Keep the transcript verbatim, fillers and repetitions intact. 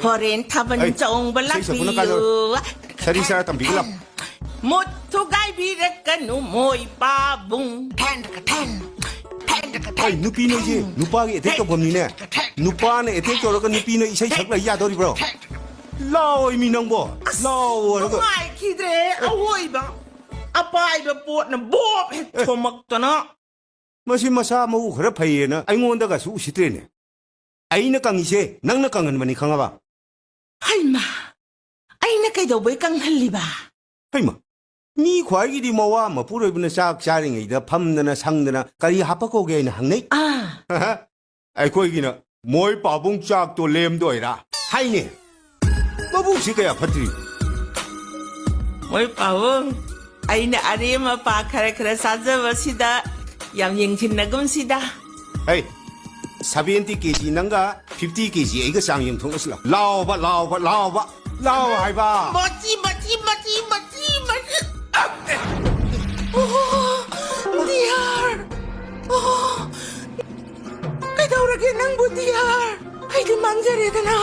ꯍꯣꯔꯦꯟ ꯊꯥꯕꯜ ꯑꯩ, ꯆꯣꯡꯕ ꯏꯁꯩ ꯁꯛꯄꯅ ꯂꯥꯛꯄꯤꯌꯨ꯫ ꯀꯥꯟꯅꯔꯣꯏ꯫ ꯁꯥꯔꯤ ꯁꯥꯔꯥ ꯇꯝꯕꯤꯒꯅꯨ꯫ ꯃꯨꯠ ꯊꯨꯒꯥꯏꯕꯤꯔꯛꯀꯅꯨ ꯃꯣꯏ ꯄꯥꯕꯨꯡ꯫ Then then then then. ꯑꯩ ꯅꯨꯄꯤ ꯅꯣꯏꯁꯦ ꯅꯨꯄꯥꯒꯤ ꯑꯦꯇꯦꯛ ꯇꯧꯐꯝꯅꯤꯅꯦ꯫ ꯅꯨꯄꯥꯅ ꯑꯦꯇꯦꯛ ꯇꯧꯔꯒ ꯅꯨꯄꯤ ꯅꯣꯏ ꯏꯁꯩ ꯁꯛꯂ ꯌꯥꯗꯧꯔꯤꯕ꯭ꯔꯣ? ꯂꯥꯎꯑꯣꯏ ꯃꯤ ꯅꯪꯕꯣ꯫ ꯑꯁ, ꯂꯥꯎꯑꯣ ꯍꯥꯏꯔꯒ꯫ ꯅꯨꯡꯉꯥꯏꯈꯤꯗ꯭ꯔꯦ꯫ ꯑꯋꯣꯏꯕ ꯑꯄꯥꯏꯕ ꯄꯣꯠꯅ ꯕꯣꯞ ꯍꯦꯛ ꯑꯦ꯫ ꯊꯣꯝꯃꯛꯇꯅ꯫ ꯃꯁꯤ ꯃꯁꯥ ꯃꯎ ꯈꯔ ꯐꯩꯌꯦꯅ ꯑꯩꯉꯣꯟꯗꯒꯁꯨ ꯎꯁꯤꯠꯇ꯭ꯔꯦꯅꯦ꯫ ꯑꯩꯅ ꯀꯪꯉꯤꯁꯦ ꯅꯪꯅ ꯀꯪꯍꯟꯕꯅꯤ, ꯈꯪꯉꯕ? ꯍꯩꯃꯥ, ꯑꯩꯅ ꯀꯩꯗꯧꯕꯩ ꯀꯪꯍꯜꯂꯤꯕ? ꯍꯩꯃꯥ, ꯃꯤ ꯈ꯭ꯋꯥꯏꯒꯤꯗꯤ ꯃꯋꯥ ꯃꯄꯨꯔꯣꯏꯕꯅ ꯆꯥꯛ ꯆꯥꯔꯤꯉꯩꯗ ꯐꯝꯗꯅ ꯁꯪꯗꯅ ꯀꯔꯤ ꯍꯥꯞꯄ ꯀꯧꯒꯦ ꯍꯥꯏꯅ ꯍꯪꯅꯩ꯫ ꯑꯥ꯫ ꯑꯩꯈꯣꯏꯒꯤꯅ ꯃꯣꯏ ꯄꯥꯕꯨꯡ ꯆꯥꯛꯇꯣ ꯂꯦꯝꯗꯣꯏꯔꯥ ꯍꯥꯏꯅꯦ꯫ ꯃꯕꯨꯛꯁꯤ ꯀꯌꯥ ꯐꯠꯇ꯭ꯔꯤ꯫ ꯃꯣꯏ ꯄꯥꯕꯨꯡ, ꯑꯩꯅ ꯑꯔꯦꯝ ꯑꯄꯥ ꯈꯔ ꯈꯔ ꯆꯥꯖꯕꯁꯤꯗ ꯌꯥꯝ ꯌꯦꯡꯁꯤꯟꯅꯒꯨꯝꯁꯤꯗ꯫ ꯍꯩ, ꯁꯚꯦꯟꯇꯤ ꯀꯦ ꯖꯤ ꯅꯪꯒ ꯐꯤꯐꯇꯤ ꯀꯦ ꯖꯤ ꯑꯩꯒ ꯆꯥꯡ ꯌꯦꯡꯊꯣꯛꯅꯁꯤ ꯂꯥꯎ꯫ ꯂꯥꯎꯕ, ꯂꯥꯎꯕ, ꯂꯥꯎꯕ, ꯂꯥꯎ ꯍꯥꯏꯕ꯫ ꯃꯆꯤ, ꯃꯆꯤ, ꯃꯆꯤ, ꯃꯆꯤ, ꯃꯆꯤ꯫ ꯑꯣ, ꯗꯤꯌꯥꯔ꯫ ꯑꯣ, ꯀꯩꯗꯧꯔꯒꯦ ꯅꯪꯕꯨ, ꯗꯤꯌꯥꯔ? ꯑꯩꯗꯤ ꯃꯥꯡꯖꯔꯦꯗꯅ꯫